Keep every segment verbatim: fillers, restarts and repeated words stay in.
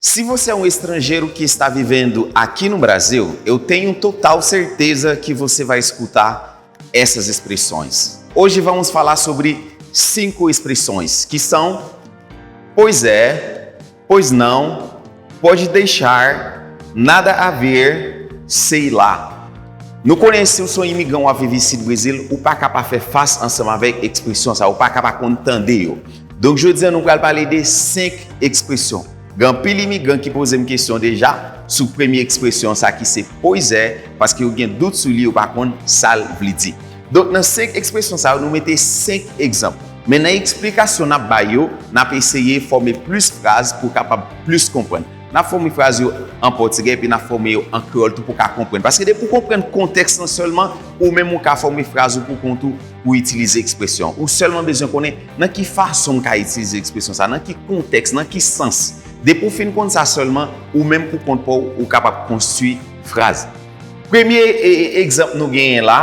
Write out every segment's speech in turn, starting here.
Se você é um estrangeiro que está vivendo aqui no Brasil, eu tenho total certeza que você vai escutar essas expressões. Hoje vamos falar sobre cinco expressões, que são pois é, pois não, pode deixar, nada a ver, sei lá. Nou konnen si w se yon imigran w ap viv isit Brezil, ou pa ka pa fè fas ansanm avèk ekspresyon sa, ou pa ka pa konn tande yo. Donk jodi a nou pral pale de senk ekspresyon. Gen anpil imigran ki poze m kesyon deja sou premye ekspresyon sa ki se pois é, paske yo gen dout sou li, yo pa konn sa l vle di. Donk nan senk ekspresyon sa yo, nou mete senk egzanp. Men nan eksplikasyon n ap bay yo, n ap eseye fòme plis fraz pou w kapab plis konprann. N ap fòme fraz yo an pòtigè epi n ap fòme yo an kreyòl tou pou w ka konprann. Paske depi w konprann kontèks lan sèlman, ou menm ou ka fòme fraz ou pou kont ou, pou w itilize ekspresyon. Ou sèlman bezwen konnen nan ki fason m ka itilize ekspresyon sa, nan ki kontèks, nan ki sans. Depi w fin konn sa sèlman, ou menm pou kont pa w, ou kapab konstwi fraz. Premye e, e, egzanp nou genyen la,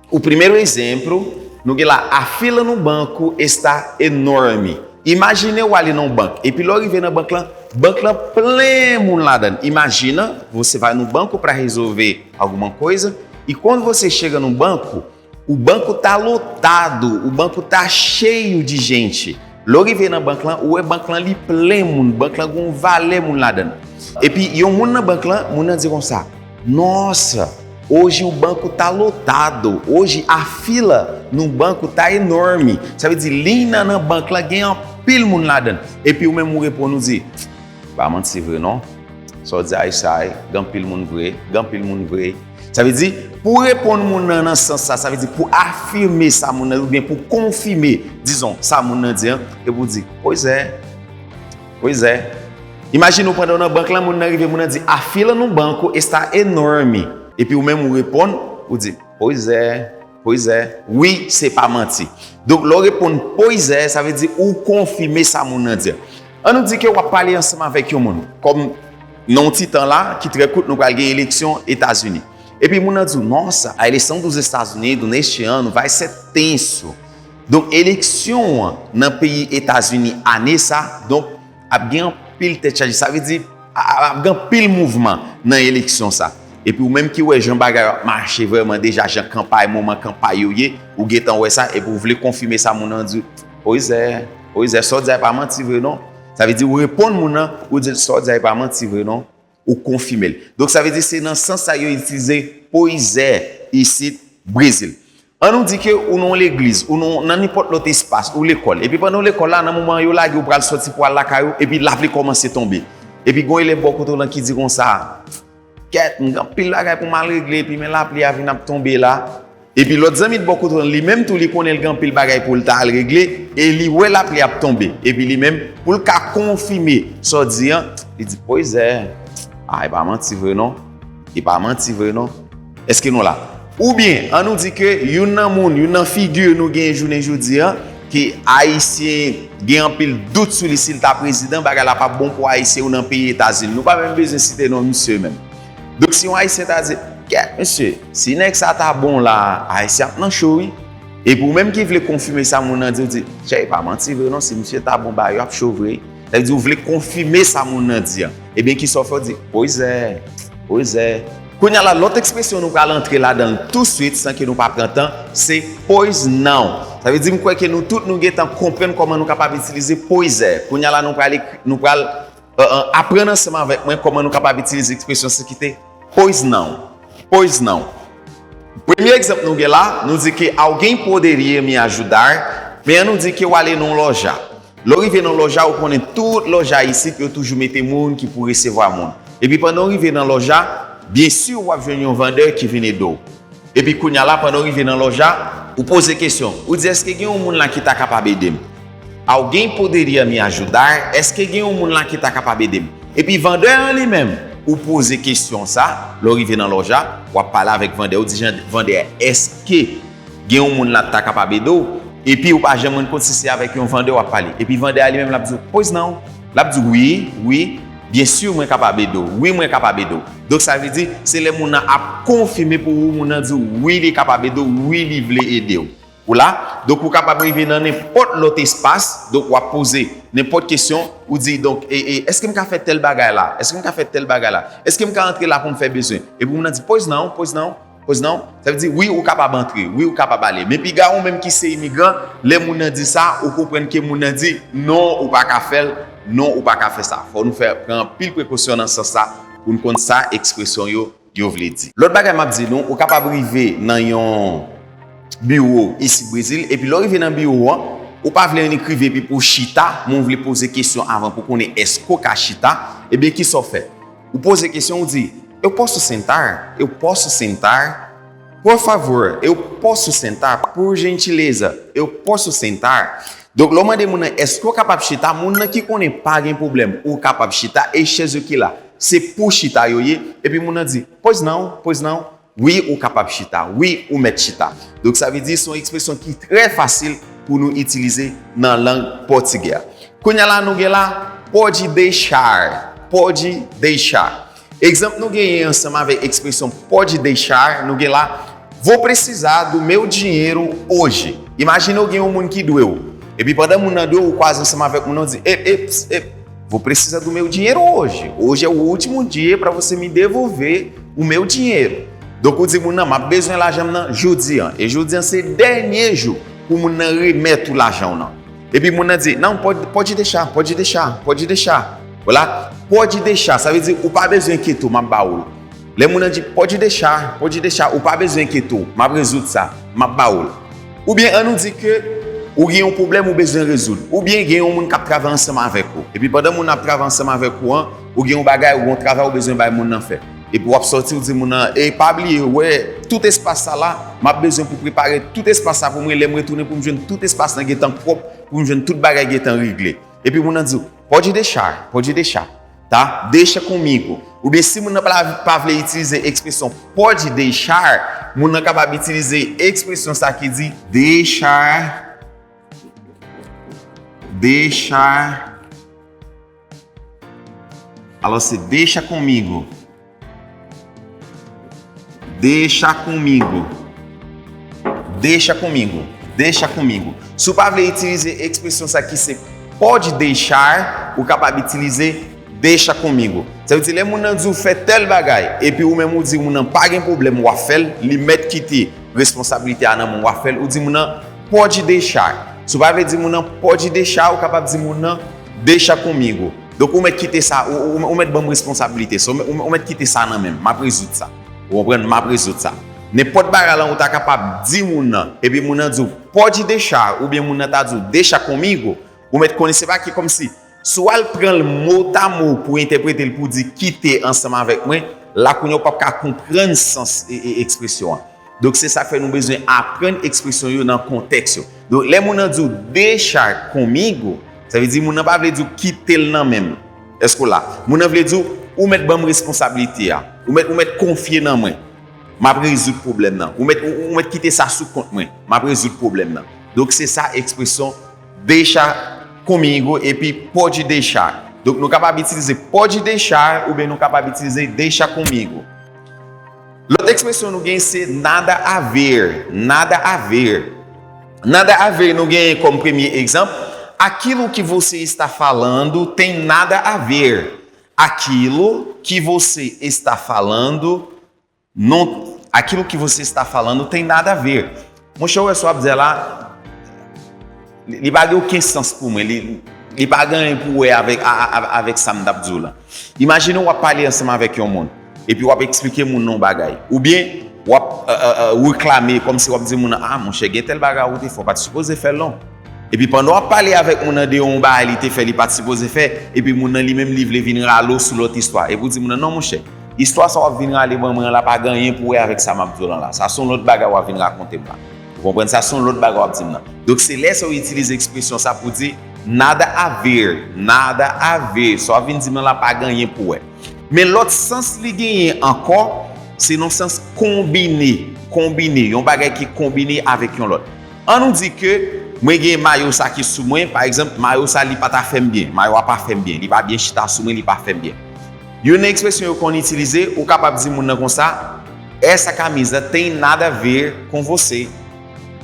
o primeiro exemplo, nou gen la, a fila no banco está enorme. Imajine w ale nan yon bank, epi lè w rive nan bank lan, bank lan plen moun ladan l. Imagina, você vai no banco para resolver alguma coisa, e quando você chega no banco, o banco tá lotado, o banco tá cheio de gente. Lè w rive nan bank lan, ou wè bank lan li plen moun, bank lan gen yon valè moun ladan l. Epi yon moun nan bank lan, moun nan di konsa, Nossa, hoje o banco tá lotado, hoje a fila no banco tá enorme. Sa vle di liy nan nan bank lan gen anpil moun ladan l. Epi ou menm ou reponn ou di, pa manti vre non. Sa w di a e sa e, gen anpil moun vre, gen anpil moun vre. Sa vle di, pou w reponn moun nan nan sans sa, sa vle di pou afime sa moun nan, oubyen pou konfime, dizon, sa moun nan di an, e pou w di, pois é, pois é. Imajine w pandan w nan bank lan, moun nan rive, moun nan di, a fila no banco está enorme. Epi ou menm ou reponn, ou di, pois é, pois é, wi, se pa manti. Donk, lè w reponn pois é, sa vle di ou konfime sa moun nan di an. An nou di ke w ap pale ansanm avèk yon moun. Kòm nan yon ti tan la, ki trè kout, nou pral gen eleksyon Etazini. Epi moun nan di w, nossa, a eleição dos Estados Unidos neste ano vai ser tenso. Donk, eleksyon an nan peyi Etazini ane sa, donk, ap gen anpil tèt chaje. Sa vle di, a- a- ap gen anpil mouvman nan eleksyon sa. Epi ou menm ki wè jan bagay yo ap mache vrèman deja, jan kanpay, moman kanpay yo ye, ou gentan wè sa, epi ou vle konfime sa moun nan di, pois é, pois é, sa w di a e pa manti vre non. Sa vle di ou reponn moun nan, ou di l, sa w di a e pa manti vre non, ou konfime l. Donk sa vle di se nan sans sa yo itilize pois é isit Brezil. An nou di ke ou nan yon legliz, ou nan, nan nenpòt lòt espas, ou lekòl. Epi pandan w lekòl la, nan moman yo lage w pral sòti pou al lakay ou, epi lapli kòmanse tonbe. Epi gen yon elèv bò kote w lan ki di konsa, kèt, m gen anpil bagay pou m al regle, epi men lapli a vin ap tonbe la. Epi lòt zanmi t bò kote w lan, li menm tou, li konnen l gen anpil bagay pou l ta al regle, e li wè lapli ap tonbe. Epi li menm, pou l ka konfime sa w di an, li di, pois é, a, e pa manti vre non. E pa manti vre non. Èske nou la? Oubyen, an nou di ke youn nan moun, youn nan figi nou genyen jounen jodi a, ke Ayisyen gen anpil dout sou li si l ta prezidan, bagay la p ap bon pou Ayisyen ou nan peyi Etazini. Nou pa menm bezwen site non misye menm. Donk, si yon Ayisyen ta di, kèt, mesye, si nèg sa ta bon la, Ayisyen ap nan cho, wi. Epi ou menm ki vle konfime sa moun nan di, ou di, chè, e pa manti vre non, si misye ta bon, bagay yo ap cho vre. Sa vle di ou vle konfime sa moun nan di an. Ebyen, kisa w fè? Ou di, pois é, pois é. Kounye a la, lòt ekspresyon nou pral antre ladan l touswit, san ke nou pa pran tan, se pois não. Sa vle di, m kwè ke nou tout nou gentan konprann kòman nou kapab itilize pois é. Kounye a la, nou pral ekri, nou pral, euh, euh, aprann ansanm avèk mwen kòman nou kapab itilize ekspresyon sa ki te pois não. Pois não. Premye egzanp nou gen la, nou di ke alguém poderia me ajudar, men an nou di ke w ale nan yon lòja. Lè w rive nan lòja, ou konnen tout lòja isit, yo toujou mete moun ki pou resevwa moun. Epi pandan w rive nan lòja, byen si w ap jwenn yon vandè ki vin ede w. Epi kounye a la, pandan w rive nan lòja, ou poze kesyon. Ou di, èske gen yon moun la ki ta kapab ede m? Alguém poderia me ajudar? Èske gen yon moun la ki ta kapab ede m? Epi vandè an li menm, ou poze kesyon sa, lè w rive nan lòja, w ap pale avèk vandè, ou di, jan, vandè, èske gen yon moun la ki ta kapab ede w? Epi ou pa janm rann kont si se avèk yon vandè w ap pale. Epi vandè a li menm l ap di w, pois não. L ap di w, wi, wi, byen si mwen kapab ede w. Wi, mwen kapab ede w. Donk sa vle di, se lè moun nan ap konfime pou ou, moun nan di w, wi, li kapab ede w, wi, li vle ede w. Ou la, donk ou kapab rive nan nenpòt lòt espas, donk w ap poze nenpòt kesyon, ou di, donk, e, e, èske m ka fè tèl bagay la? Èske m ka fè tèl bagay la? Èske m ka antre la pou m fè bezwen? Epi moun nan di, poz non, poz non, poz non. Sa vle di, wi, ou kapab antre, wi, ou kapab ale. Men piga ou menm ki se imigran, lè moun nan di sa, ou konprann ke moun nan di, non, ou pa ka fè l, non, ou pa ka fè sa. Fò nou fè, pran anpil prekosyon nan sans sa, pou n konn sa ekspresyon yo yo vle di. Lòt bagay m ap di nou, ou kapab rive nan yon biwo isi Brezil, epi lè w rive nan biwo an, ou pa vle annik rive epi pou w chita, men w vle poze kesyon avan pou konnen èske w ka chita, ebyen kisa w fè? Ou poze kesyon, ou di, eu posso sentar? Eu posso sentar? Por favor, eu posso sentar? Por gentileza, eu posso sentar? Donk, lè w mande moun nan, èske w kapab chita? Moun nan ki konnen pa gen pwoblèm, ou kapab chita, e chèz yo ki la, se pou chita yo ye, epi moun nan di, pois não, pois não, wi, ou kapab chita, wi, ou mèt chita. Donk, sa vle di, se yon ekspresyon ki trè fasil pou nou itilize nan lang pòtigè. Kounye a la, nou gen la, pode deixar, pode deixar. Egzanp nou genyen ansanm avèk ekspresyon pode deixar, nou gen la, vou precisar do meu dinheiro hoje. Imajine w gen yon moun ki dwe w. Epi pandan moun nan dwe w, ou kwaze ansanm avèk moun nan, ou di, ep, ep, ep, vou precisar do meu dinheiro hoje. Hoje é o último dia para você me devolver o meu dinheiro. Donk ou di moun nan, m ap bezwen lajan m nan jodi an. E jodi an se dènye jou pou moun nan remèt ou lajan w nan. Epi moun nan di, não, pode, pode deixar, pode deixar, pode deixar. Ou la, pode deixar, sa vle di ou pa bezwen enkyete w, m ap ba ou l. Lè moun nan di, pode deixar, pode deixar, ou pa bezwen enkyete w, m ap rezoud sa, m ap ba ou l. Oubyen ann nou di ke ou gen yon pwoblèm ou bezwen rezoud, oubyen gen yon moun k ap travay ansanm avèk ou. Epi pandan moun nan ap travay ansanm avèk ou an, ou gen yon bagay, ou gen yon travay ou bezwen bay moun nan fè. Epi w ap sòti, ou di moun nan, e pa bliye, wè, tout espas sa la, m ap bezwen pou prepare tout espas sa pou mwen, lè m retounen pou m jwenn tout espas lan gentan pwòp, pou m jwenn tout bagay gentan regle. Epi moun nan di w, pode deixar, pode deixar, tá? Deixa comigo. Oubyen si moun nan pa, pa vle itilize ekspresyon pode deixar, moun nan kapab itilize ekspresyon sa ki di deixar, deixar. Alors, c'est deixa comigo. Deixa comigo. Deixa comigo. Deixa comigo. Si w pa vle itilize ekspresyon sa ki se pode deixar, ou kapab itilize deixa comigo. Sa vle di lè moun nan di w fè tèl bagay, epi ou menm ou di moun nan pa gen pwoblèm, w ap fè l, li mèt kite responsablite a nan men w, w ap fè l, ou di moun nan pode deixar. Si w pa vle di moun nan pode deixar, ou kapab di moun nan deixa comigo. Donk ou mèt kite sa, ou, ou, ou mèt ban m responsablite sa, ou mèt, ou mèt kite sa nan men m, m ap rezoud sa. Ou konprann? M ap rezoud sa. Nenpòt bagay lan ou ta kapab di moun nan, epi moun nan di w pode deixar, oubyen moun nan ta di w deixa comigo, ou mèt konnen se pa ki kòmsi, si w al pran l motamo pou entèprete l pou di kite ansanm avèk mwen, la kounye a ou p ap ka konprann sans e, e ekspresyon an. Donk se sa k fè nou bezwen aprann ekspresyon yo nan kontèks yo. Donk lè moun nan di w deixa comigo, sa vle di moun nan pa vle di w kite l nan men m. Èske w la? Moun nan vle di w, ou mèt ban m responsablite a. Ou mèt, ou mèt konfye nan mwen. M ap rezoud pwoblèm nan. Ou mèt, ou, ou mèt kite sa sou kont mwen. M ap rezoud pwoblèm nan. Donk se sa ekspresyon deixa comigo epi pode deixar. Donk nou kapab itilize pode deixar oubyen nou kapab itilize deixa comigo. Lòt ekspresyon nou gen se nada a ver, nada a ver. Nada a ver nou gen kòm premye egzanp, aquilo que você está falando tem nada a ver. Aquilo que você está falando não, aquilo que você está falando tem nada a ver. Monchè, ou wè sa w ap di a la, li, li pa gen okenn sans pou mwen. Li, li pa gen anyen pou wè avèk, a, a, a, avèk sa m t ap di w la. Imajine w ap pale ansanm avèk yon moun, epi w ap eksplike moun nan yon bagay. Oubyen, w ap, e, e, e, reklame, kòmsi w ap di moun nan, a, monchè, gen tèl bagay ou te fè, w pa t sipoze fè l non. Epi pandan w ap pale avèk moun nan de yon bagay li te fè, li pa t sipoze fè, epi moun nan li menm li vle vin rale w sou lòt istwa. Epi w di moun nan, non, monchè, istwa sa w ap vin rale ban mwen an la pa gen anyen pou wè avèk sa m ap di w lan la. Sa se yon lòt bagay w ap vin rakonte m la. Ou konprann? Sa se yon lòt bagay w ap di m nan. Donk se lè sa w itilize ekspresyon sa pou di nada a ver, nada a ver. Sa w ap vin di m lan la pa gen anyen pou wè. Men lòt sans li genyen ankò, se nan sans konbine, konbine, yon bagay ki konbine avèk yon lòt. An nou di ke mwen gen mayo sa ki sou mwen, pa egzanp, mayo sa li pa ta fè m byen, mayo a pa fè m byen, li pa byen chita sou mwen, li pa fè m byen. Youn nan ekspresyon yo konn itilize, ou kapab di moun nan konsa, essa camisa tem nada a ver com você.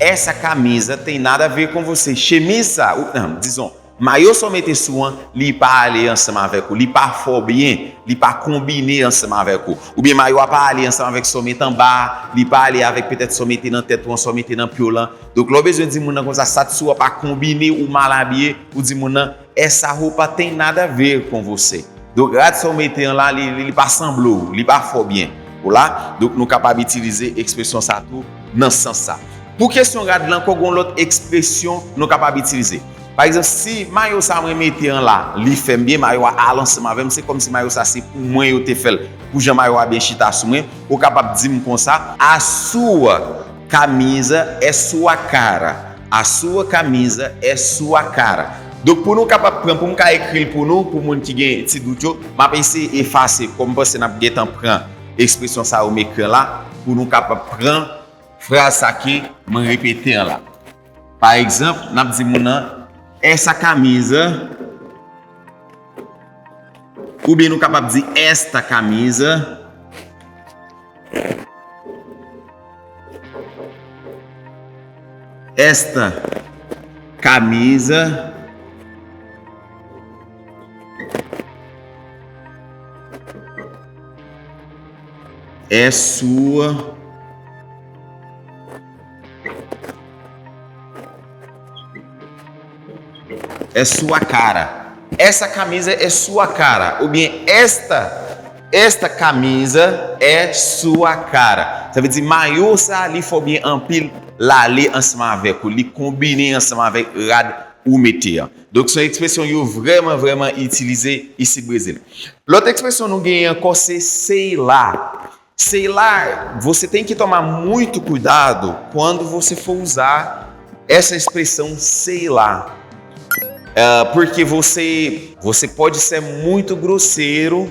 essa camisa tem nada a ver com você. Chemiz sa, ou, nan, dizon, mayo sa w mete sou an, li pa ale ansanm avèk ou, li pa fè w byen, li pa konbine ansanm avèk ou. Oubyen mayo a pa ale ansanm avèk sa w mete anba a, li pa ale avèk petèt sa w mete nan tèt ou an, sa w mete nan pye w lan. Donk, lè w bezwen di moun nan konsa, sa t sou an pa konbine, ou mal abiye, ou di moun nan, essa roupa tem nada a ver com você. Donk, rad sa w mete an la, li, li, li pa sanble w, li pa fè w byen. Ou la, donk, nou kapab itilize ekspresyon sa tou nan sans sa. Pou kesyon rad lan, ankò gen yon lòt ekspresyon nou kapab itilize. Pa egzanp, si mayo sa mwen mete an la, li fè m byen, mayo a al ansanm avè m, se kòmsi mayo sa se pou mwen yo te fè l. Pou jan mayo a byen chita sou mwen, ou kapab di m konsa, a sua camisa é sua cara. A sua camisa é sua cara. Donk, pou nou kapab pran, pou m ka ekri l pou nou, pou moun ki gen ti dout yo, m ap eseye efase, kòm m panse n ap gentan pran ekspresyon sa yo m ekri an la, pou nou kapab pran fraz sa ke mwen repete an la. Pa egzanp, n ap di moun nan, essa camisa, oubyen nou kapab di, esta camisa, esta camisa é sua, é sua cara. Essa camisa é sua cara. Oubyen esta, esta camisa é sua cara. Sa vle di mayo sa, li fè w byen anpil, l ale ansanm avèk ou, li konbine ansanm avèk rad ou mete an. Donk, se yon ekspresyon yo vrèman, vrèman itilize isit Brezil. Lòt ekspresyon nou genyen ankò, se sei lá. Sei lá, você tem que tomar muito cuidado quando você for usar essa expressão sei lá. Ah, porque você, você pode ser muito grosseiro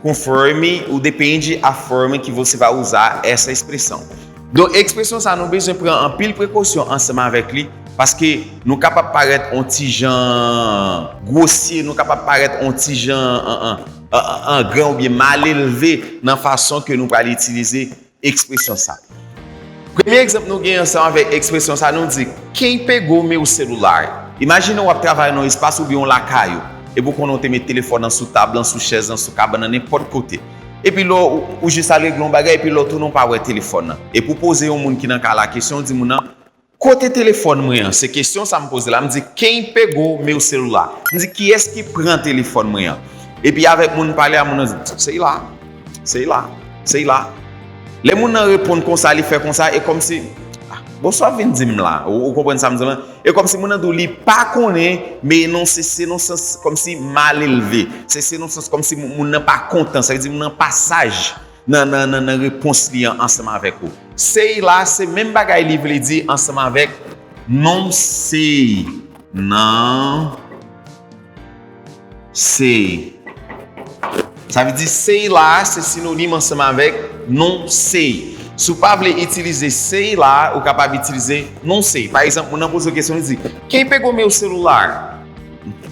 conforme ou depende a forma que você vai usar essa expressão. Donk, ekspresyon sa nou bezwen pran anpil prekosyon ansanm avèk li, paske nou kapab parèt on ti jan gwosye, nou kapab parèt on ti jan an, an, an, an, angran oubyen malelve nan fason ke nou pral itilize ekspresyon sa. Premye egzanp nou gen ansanm avèk ekspresyon sa, nou di, quem pegou meu celular? Imajine w ap travay nan yon espas oubyen yon lakay ou, epi w konnen w te met telefòn nan sou tab lan, sou chèz lan, sou kabann nan, nenpòt kote. Epi lè w, ou jis al regle yon bagay, epi lè w tounen w pa wè telefòn nan. Epi w poze yon moun ki nan kay la kesyon, w di moun nan, kote telefòn mwen an? Se kesyon sa m poze la. M di, quem pegou meu celular? M di, kiyès ki pran telefòn mwen an? Epi avèk moun pale a, moun nan di, sei lá, sei lá, sei lá. Lè moun nan reponn konsa, li fè konsa, e kòmsi, ah, bon, sa w vin di m la, ou, ou konprann sa m di w lan? E kòmsi moun nan di w li pa konnen, men non, se, se nan sans kòmsi malelve. Se, se nan sans kòmsi moun, moun nan pa kontan, sa vle di moun nan pa saj nan, nan, nan, nan repons li an ansanm avèk ou. Sei lá, se menm bagay li vle di ansanm avèk não sei. Não sei. Sa vle di sei lá se sinonim ansanm avèk não sei. Si w pa vle itilize sei lá, ou kapab itilize não sei. Pa egzanp, moun nan poze w kesyon, li di, quem pegou meu celular?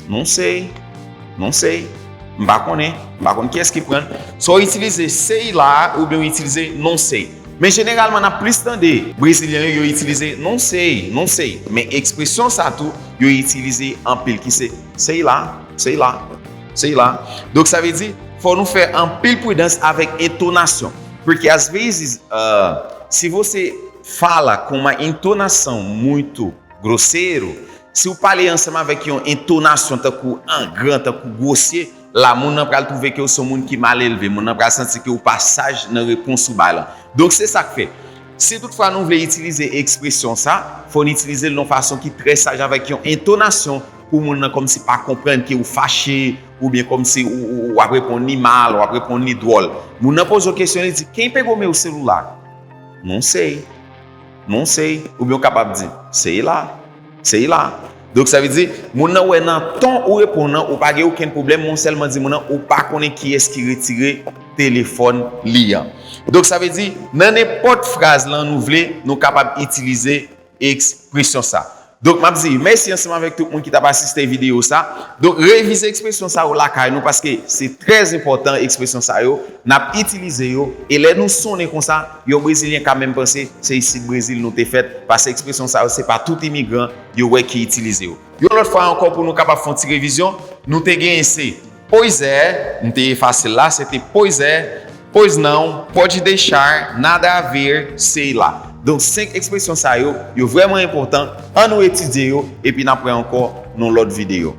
Não sei. Não sei. M pa konnen. M pa konn kiyès ki pran l. Swa w itilize sei lá oubyen w itilize não sei. Men jeneralman, n ap plis tande brezilyen yo, yo itilize não sei, não sei. Men ekspresyon sa tou, yo itilize anpil, ki se sei lá, sei lá, sei lá. Donk, sa vle di, fò nou fè anpil pridans avèk entonasyon. Porque, às vezes, ah, se você fala com uma entonação muito grosseiro, si w pale ansanm avèk yon entonasyon tankou angran, tankou gwosye, la, moun nan pral twouve ke w se yon moun ki malelve, moun nan pral santi ke w pa saj nan repons ou bay lan. Donk, se sa k fè, si toutfwa nou vle itilize ekspresyon sa, fò n itilize l nan yon fason ki trè saj, avèk yon entonasyon pou moun nan kòmsi pa konprann ke w fache, oubyen kòmsi w, w, w ap reponn li mal, w ap reponn li dwòl. Moun nan poze w kesyon, li di, quem pegou meu celular? Não sei. Não sei. Oubyen w kapab di, sei lá. Sei lá. Donk, sa vle di, moun nan wè nan ton ou reponn nan, ou pa gen okenn pwoblèm, men w sèlman di moun nan, ou pa konnen kiyès ki retire telefòn li an. Donk, sa vle di, nan nenpòt fraz lan nou vle, nou kapab itilize ekspresyon sa. Donk, m ap di mèsi ansanm avèk tout moun ki t ap asiste videyo sa. Donk, revize ekspresyon sa yo lakay nou, paske se trè enpòtan ekspresyon sa yo. N ap itilize yo, e lè nou sonnen konsa, yon Brezilyen ka menm panse se isit Brezil nou te fèt, paske ekspresyon sa yo, se pa tout imigran yo wè ki itilize yo. Yon lòt fwa ankò, pou nou kapab fè yon ti revizyon, nou te genyen se pois é, m te efase l la, se te pois é, pois não, pode deixar, nada a ver, sei lá. Donk, senk ekspresyon sa yo, yo vrèman enpòtan. An nou etidye yo, epi n ap wè ankò nan lòt videyo.